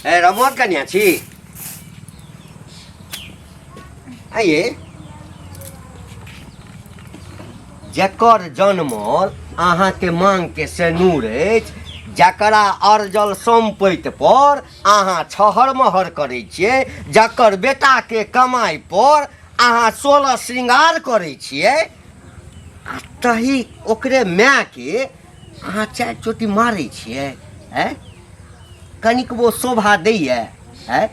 ए रमुआ कन्या छी आइए जकर जनमल अहाँके मांगके सेनूर अछि, जकरा अर्जल सम्पति पर अहाँ छहर महर करै छियै, जकर बेटाके कमाइ पर अहाँ 16 श्रृंगार करै छियै, आ तही ओकरे मायके अहाँ 4 चोटी मारै छियै। आँय, कनिकबो शोभा दैए? आँय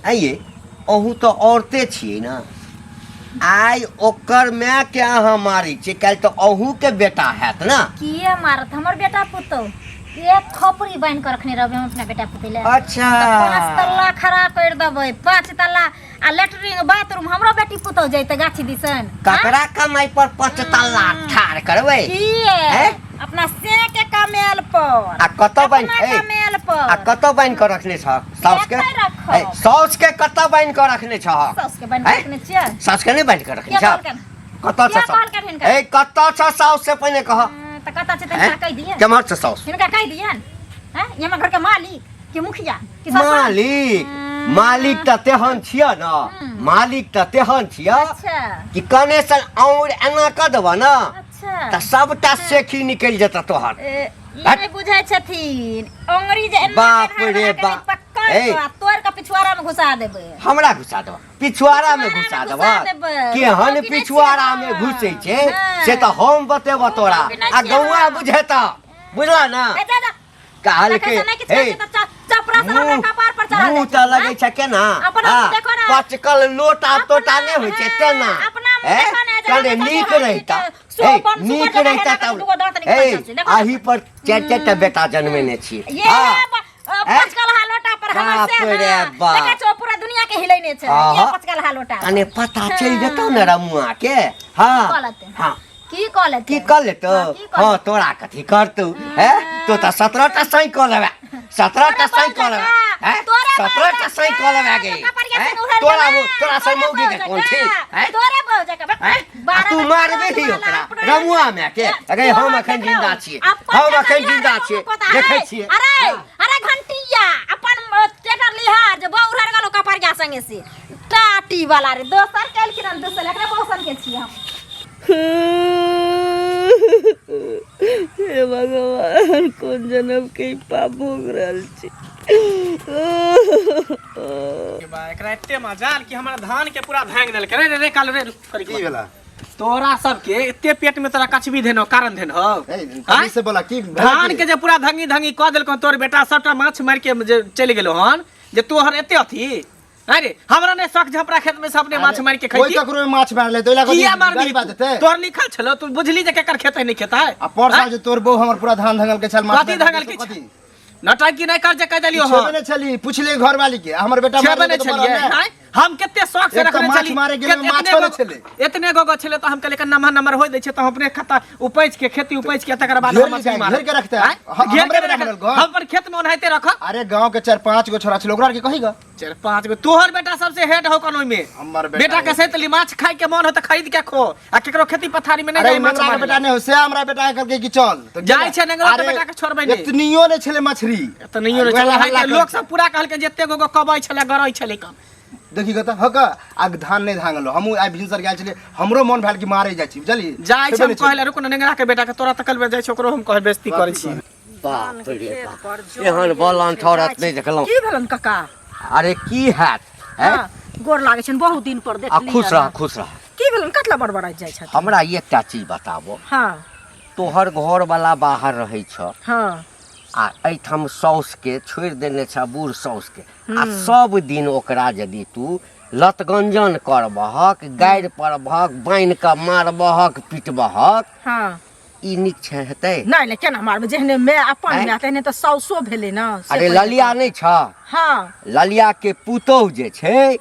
आइए, अहूँ तऽ औरते छियै ने। आइ ओकर मायके अहाँ मारै छियै, काल्हि तऽ अहूँके बेटा हैत ने। किए मारत हमर बेटा पुतौ? एक खोपड़ी बान्हि कऽ रखने रहबै हम अपना बेटा पुतै लए। अच्छा। 5 तल्ला खड़ा कर देबै, 5 तल्ला आ लेटरिन बाथरूम हमरो बेटी पुतौ जैते गाछी दिसन। ककरा कमाई पर 5 तल्ला ठाढ़ करबै? किए? हैं? अपना से के कमेल पर। आ कतऽ बान्हि अपना ए, कमेल पर। आ कतऽ बान्हि कऽ रखने छह साउस के? एतै रखब। ए, साउस के कतऽ बान्हि कऽ रखने छह? साउस के बान्हि कऽ हैं? रखने छियै। साउस के नहि बान्हि कऽ रखने के छह? कहलकनि? कतऽ के छ साउस? कहलकनि हिनका? ए, कतऽ छ साउस से पहिने कह। तऽ कतऽ छै तऽ हैं? हिनका कहि दिअ। केम्हर छ साउस? हिनका कहि दियनि। हैं? ई हमर घर के मालिक के मुखिया के ससुर? मालिक, मालिक तऽ तेहन छिय ने, मालिक तऽ तेहन छिय अच्छा। कि कने सन आउर एना कऽ देबह ने अच्छा। तऽ सबटा सेखी निकलि जेतऽ तोहर। ए, ई हट। नहि बुझै छथिन अंगुरी जे एना बाप के रे धार बना के बाप। पकड़ ए। कऽ तोड़ के पिछुआरा में घुसा देबै। हमरा घुसा देबह? पिछुआरा में घुसा घुसा देबह? देबै। केहन रोटी नहि पिछुआरा छियै। में घुसै छै हाँ। से तऽ हम बतेबह तोरा, रोटी नहि आ छियै। गौआ बुझेतऽ, बुझलह ने? ए, जा, जा। कहलकै, तखन से नहि किछु हे, कहै छै तऽ चपरा से हमरा मुँह कपार पर चढ़ा मुँह जाइ तऽ छै। लगै छै केना? अपना हाँ, मुँह देखो ना। पचकल लोटा अपना- तोटा नहि होइ छै हाँ, तेना। अपना मुँह हे, देखो ना, जे कने हमरा नीक सबके रहिता। हाथ हे, सुपन- नीक सुपन जकाँ रहिता हेरा कऽ तब। दूगो दाँत हे, निकलल छै, देखो ना। अही पर चारि चारि टा बेटा जनमेने छी। ये हाँ। हैं? पचकल लोटा पर हमर बाप से रे ना। बाप। देखै छौ पूरा दुनिया के हिलैने छै आहा। ये पचकल लोटा। कने पता चलि जेतौ ने रमुआ के। हाँ। की कऽ लेतै? हाँ। की कऽ लेतै? की कऽ लेतौ? हाँ, की कऽ हाँ, लेतै? तोरा कथी करतौ? हैं? तो तऽ 17 टा सही कऽ लेबे, 17 टा सही कऽ लेबे। हैं? तोरे 17 टा सही कऽ लेबे गे। कपड़िया हैं? से उड़ल तोरा जेबै, तोरा से तोरे मौगी के बहू कोन जकाँ, ठीक? हैं? तोरे बहू जकाँ, बक, हैं? आ 12 तू बजे मारबे ही वाला ओकरा अपना- रमुआ माय के। अगे हम तोहर अखन देखलौ, जिंदा छियै, अपन हम जकाँ अखन लिहा जिंदा रमुआ छियै, पोता, देखै है। छियै। अरे हाँ। अरे घंटिया अपन टेटर लिहा जे बहु उड़ल गेलो कपड़िया संगे से टाटी वाला रे दोसर कैलखिन हन, दोसर एकरा बहुसन के छियै हम। हे भगवान, कोन जन्म के ई पाप भोग रहल छी? बा, एकरा एते मजाल कि हमरा धान के पूरा भांग देलकै। रे रे रे कालू रे, रुक, करी की भेला? तोरा सबके एते पेट में तोरा कछबी धेनो कारण धेनो ए, कभी से बोला की भेला? धान की? के जे पूरा धंगी धंगी कऽ देलकौ तोर बेटा, सबटा माछ मारि के जे चलि गेलो हन, जे तोहर एते अथी। अरे हमरा ने शौक झपरा खेत में से अपने माछ मार के कोई खैती। ककरो में माछ मारले तो ओइला कथी किया मारबी? गाली बात देते? तोर लिखल छलो, तू बुझली जे केकर खेत है नहीं खेत है? आ पर साल जे तोर बहू हमर पूरा धान धंगल के छल, माछ कथी मारल धंगल के के कथी? छल? नौटंकी नहीं कर जे कह देलियो। छेबे हम नहीं छली, पूछले घर वाली के, हमर बेटा छेबे मारले नहीं तो छलिए। मरल ने। आँय? हम कते शौक से एक तऽ रखने माछ छली। मारे गेल, माछो नहि छलै। एतने गो गो छलै तऽ हम कहलियै कि नमहर नमहर होय दै छै तऽ हम अपने खाता उपैज के खेती उपैज के तकर बाद घेर हम मछली के- मारब। घेर के रखतै। आँय? घेर हमरे के बेटा रखब। के घर। हम अपन खेत में ओनाहिते रखब। अरे गांव के 4-5 गो छोरा छलै, ओकरा के कही ग। 4-5 गो तोहर बेटा सबसे हेड हो कन ओइमे। हमर बेटा बेटा के सहित ली माछ खाय के मन हो तऽ खरीद के खो, आ केकरो खेती पथारी में नहीं अरे जाय माछ नेंगरा के मारे बेटा ला। नहीं हो से हमरा बेटा के कहलकै कि चल तऽ जाइ छै नेंगरा के अरे, बेटा के छोड़बै नहि। एतनियो नहि छलै मछली। एतनियो नहि वएह छलै। हल्ला लोक करै सब पूरा कहलकै जते गो गो कबै छलै गरै छलै कम। देखी गऽ तऽ हक आ धान नहि धांगलो। हमहूँ आइ भिनसर गेल छलियै, हमरो मन भेल कि मारे जाइ छी, बुझलियै? जाइ छै छेबे हम नहि कहै रुक ने नेंगरा के बेटा के तोरा तकल में जाइ छै, ओकरो हम कहै बेइज्जती करै छी। बाप रे बाप, एहन बलन ठौरत नहि देखलहुँ। की भेलन काका? अरे की हैत हैं? हाँ, गोर लागै छनि, बहुत दिन पर आ देखली। खुश रह, खुश रह। की भेलन, कतला बड़बड़ाइत जाइ छथिन? हमरा एकटा चीज बताबो। हाँ। तोहर घर वाला बाहर रहै छ। हाँ। आ एहिठाम साउस के छोड़ि देने छ, बूढ़ साउस के, आ सब दिन ओकरा यदि तू लतगंजन करबहक, गारि पड़बहक, बान्हि कऽ मारबहक पिटबहक, हाँ, ई नीक छै हेतै? नहि नहि, केना मारबै? जेहने माय अपन आँय? माय तेहने तऽ साउसो भेलै ने से। अरे पहिले ललिया नहि छ? हाँ। ललिया के पुतोहु जे छै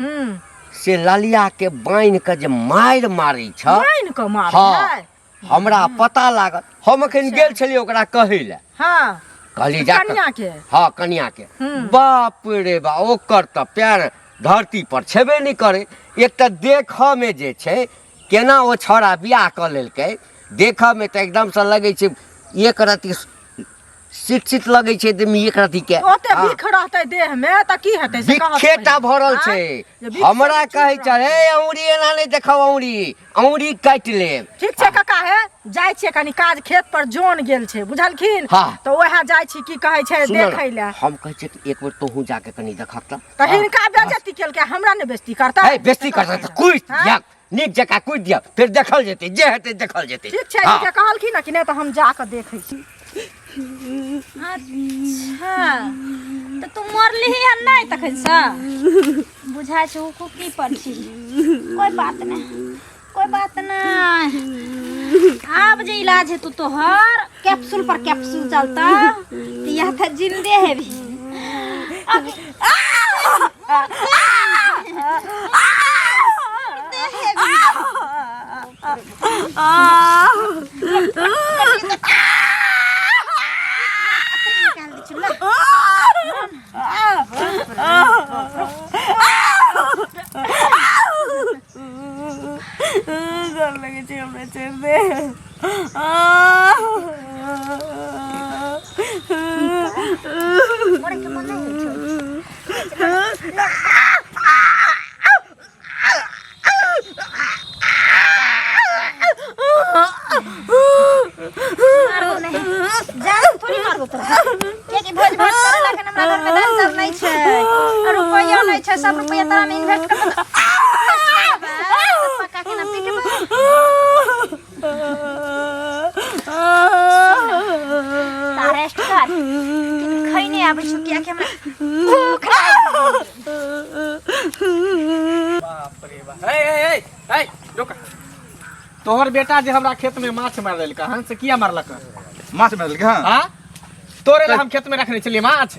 से ललिया के बान्हि कऽ जे मारि मारै छ। बान्हि कऽ मारै? हाँ। है? हमरा पता लागल, हम एखन गेल छलियै ओकरा कहै लए। हाँ। कहली जा कनिया के? हाँ, कनिया के। बाप रे बा, ओकर तऽ पैर धरती पर छेबे नहि करै। एक तऽ देखऽ मे जे छै केना ओ छौड़ा बियाह कऽ लेलकै, देखऽ मे तऽ एकदमसँ लगै छै एक रति शिक्षित लगै छै एकदम एक रति के। ओते हाँ। बिख रहतै देह में तऽ की हेतै से कहत बिखेटा पहिले। भरल आँय? छै। जे बिख से हमरा चूर कहै छै रहतै। हे औंरी एना नहि देखब, औंरी औंरी काटि लेब। ठीक छै काका, हे जाइ छियै कनी काज, खेत पर जोन गेल छै बुझलखिन। हाँ। तऽ उएह जाइ छी की कहै छै सुनऽ ने, देखै लए। हम कहै छियै कि एक बेर तोहूँ जाके कनी देखक तऽ। तऽ हिनका बेजती केलकै, हमरा नहि बेजती करतै? हे बेस्ती करतै तऽ कुटि हाँ? दियक, नीक जकाँ कुटि दियक, फेर देखल जेतै, जे हेतै देखल जेतै। ठीक छै। हाँ। ई जे कहलखिन कि नहि, तऽ हम जा कऽ देखै छी। अच्छा, तऽ तू मरलिही हन नहि तखनसँ? बुझाइ छै ओ कुकी पर छी। कोइ बात नहि, कोइ बात नहि, आब जे इलाज हेतौ तोहर, कैप्सूल पर कैप्सूल चलता, तऽ यह तऽ जिंदे हेबही। अभी मरते हेबही। निकाल दै छियौ, ला। डर लगै छै हमरा, छोड़ि दे। मरैके मन नहि होइ छौ? मारबो नहि, जान थोड़ी मारबो तोरा, कियाकि भोज भात करे ला एखन हमरा घरमे दाल चाउर नहि छै आ रुपैआ नहि छै। सब रुपैआ तोरा में इन्वेस्ट कर, पक्का के ना पिटबो। रेस्ट कर, खैने आबै छौ, कियाकि हमरा भूख लागि गेल। बाप रे बाप, ए ए ए ए रुक। तोहर बेटा जे हमरा खेत में माछ मार देलका हन से किया मारलक? माछ मारलकै? हँ। हाँ, तोरे ला हम खेत में रखने छलियै माछ।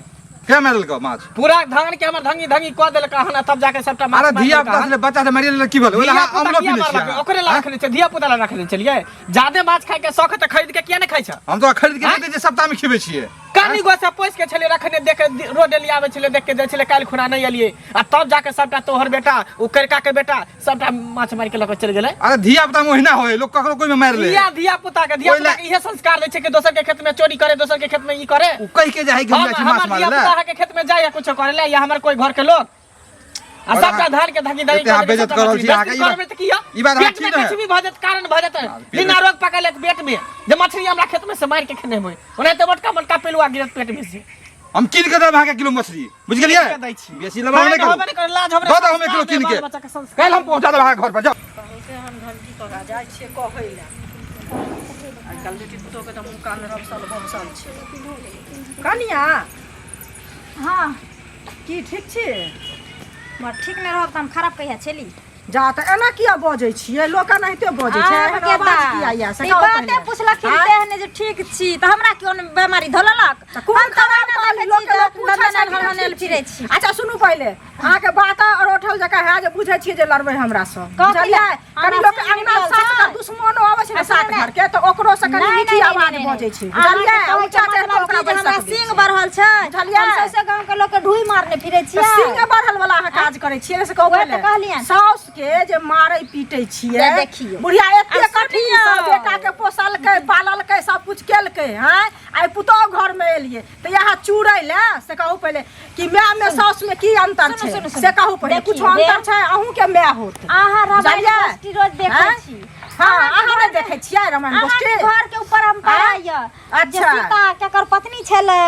क्या मारलकै माछ? पूरा धान के हमर धंगी धंगी कऽ देलका हन आ तब जाके सबटा माछ अरे मारि धिया देलका पुता हन। छलै, बच्चा से मारि लेलक, की भेल? ओहि धिया ला पुता अमलो किया पी लै मारलकै? छियै। ओकरे ला रखने छै, धिया पुता ला रखने छलियै। जादे माछ खाय के शौक है तऽ खरीद के किया नहि खाइ छ? हम तो खरीद के नहि दै छियै, सप्ताह में खिबै छियै। कनी गो से पोसि के छलियै रखने, देख रोड डेली आबै छलै, देख के जाइ छलै। काल्हि खुना नहि एलियै आ तब जाके सबटा तोहर बेटा, ओ करिका के बेटा, सबटा माछ मारि के लऽ के चलि गेलै। अरे धिया पुता में ओहिना होय, लोग ककरो कोई में मारि ले। धिया धिया पुता के धिया ओहि पुता के इहे संस्कार दै छै कि दोसर के खेत में चोरी करे, दोसर के खेत में ई करे। उ कहि के जाइ कि हम हम जाइ छी माछ हमर मारै धिया लए। पुता अहाँके खेत में जाय या कुछो करे ले या हमर कोई घर के लोग आ और सबटा अहाँ- धान के धकी धकी एते अहाँ बेइज्जत कऽ रहल छी अहाँके, ई बात- करबै तऽ की यऽ? ई बात अहाँ पेट में ठीक रहै। किछु भी भऽ जायत, कारण भऽ जायत, पेट बिना रोग पकड़ लेत पेट में जे मछली हमरा खेत में से मारि के खेने होय, ओनाहिते मोटका मोटका पेलुआ गिरत पेट में से। हम कीन के देब अहाँके किलो मछली, बुझि गेलियै? कीन के दै छी। बेसी लेबै नहि खाय के होबे नहि करू। करे, लाज हमरे दऽ दऽ हम एक किलो संस्कार कीन दे, के बाल बच्चा के संस्कार। काल्हि हम पहुँचा देब अहाँके घर पर, जाउ। बहुते हम घंटी कका जाइ छियै कहै लए। आइकाल्हि बेटी पुतोहके तऽ मुँह कान रमसल बमसल छै। कनिया। हाँ। की ठीक छी? बड़ ठीक नहि रहब तऽ हम खराब कहिया छली? जा तऽ एना किया बजै छियै? लोक एनाहिते बजै छै? आब एहन के आवाज किया यऽ से ई कहू बाते पहिले। पुछलखिन आँय? तेहने जे ठीक छी तऽ हमरा क्यों ने बेमारी धोललक? तऽ कोन हम तऽ खराब ओहिना कहली? देखै लोक छी के लोक तऽ पूछै छै कि हनहनेल ठीक फिरै छी। छी। अच्छा सुनू पहिले, अहाँके बात और उठल जकाँ है जे बुझै छियै जे लड़बै हमरा सँ, कथी बुझलियै? लए? कनी हमरा लोक से अंगना निकलल सात छै। घर दुश्मनो अबै छै ने अच्छा, सात नहि। घर के, तऽ ओकरो से कनी नहि, मीठी नहि, आवाज नहि, बजै नहि। छै, अहाँके बुझलियै? कहैके ऊँचा चढ़ि कऽ मतलब ओकरा की जे हमरा बैसक दै सिंग छै। बढ़ल छै, बुझलियै? हम सौंसे गाँव के लोक के ढुई मारने फिरै तऽ छियै। सिंह बढ़ल वाला अहाँ काज करै छियै से कहू वएह तऽ पहिले। कहलियनि। साउस के जे मारै पीटै छियै, से देखियौ। बुढ़िया एते आ कठिन सुनियौ। सँ बेटा के पोसलकै पाललकै सब कुछ केलकै, हैं आइ पुतोह घर में एलियै तऽ यहाँ चूड़ै लए, से कहू पहिले कि माय में साउस में की अंतर सुनू, छै? सुनू, सुनू। से कहू पहिले, देखियौ, कुछ अंतर बे। छै? अहूँ के माय होत, अहाँ रामायण बुझलियै? गोष्ठी रोज देखै आँय? छी? हाँ, अहाँ नहि देखै छियै रामायण अहाँके गोष्ठी? घर के ऊपर हम पढ़ाई जे अच्छा। सीता केकर पत्नी छलै,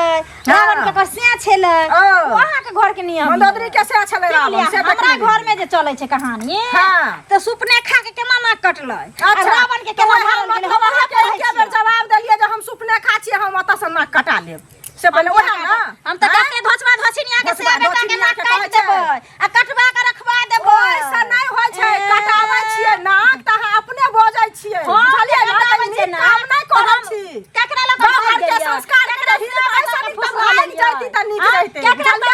रावण केकर से छलै, ओ। ओ अहाँके घर के नियम मंदोदरी के से छलै की रावण बुझलियै? से हमरा देखने घर में जे चलै छै कहानी, हाँ। तऽ सुपनेखा के केना नाक कटलै आ अच्छा रावण के केना तऽ मारल गेलै, मतलब हम अहाँके पढ़ै एके बेर छियै। जवाब देलियै जे हम सुपनेखा छियै, हम ओतऽ से नाक कटा लेब, से पहिले हम ओएह किया ने? काटब? हम तऽ आँय? कते धोचबा धोछिनिया के से धोचबा बेटा के धोछिनिया नाक के काटि कहै छै। देबै आ कटवा के रखवा देबै। ओहिसँ नहि होइ छै। ए। कटाबै छियै नाक तऽ अहाँ अपने बजै छियै, हम बुझलियै ने? कटाबै तऽ छियै नीक नाक, काम नहि तऽ करै हम छी। केकरा लग गाँव भागि घरके गेलियै? संस्कार केकरा के सेवा हिनका लऽ ऐसा कऽ नीक तऽ फुसला भागि लेलियै? जैती तऽ नीक आँय? रहितै, केकरा बुझलियै?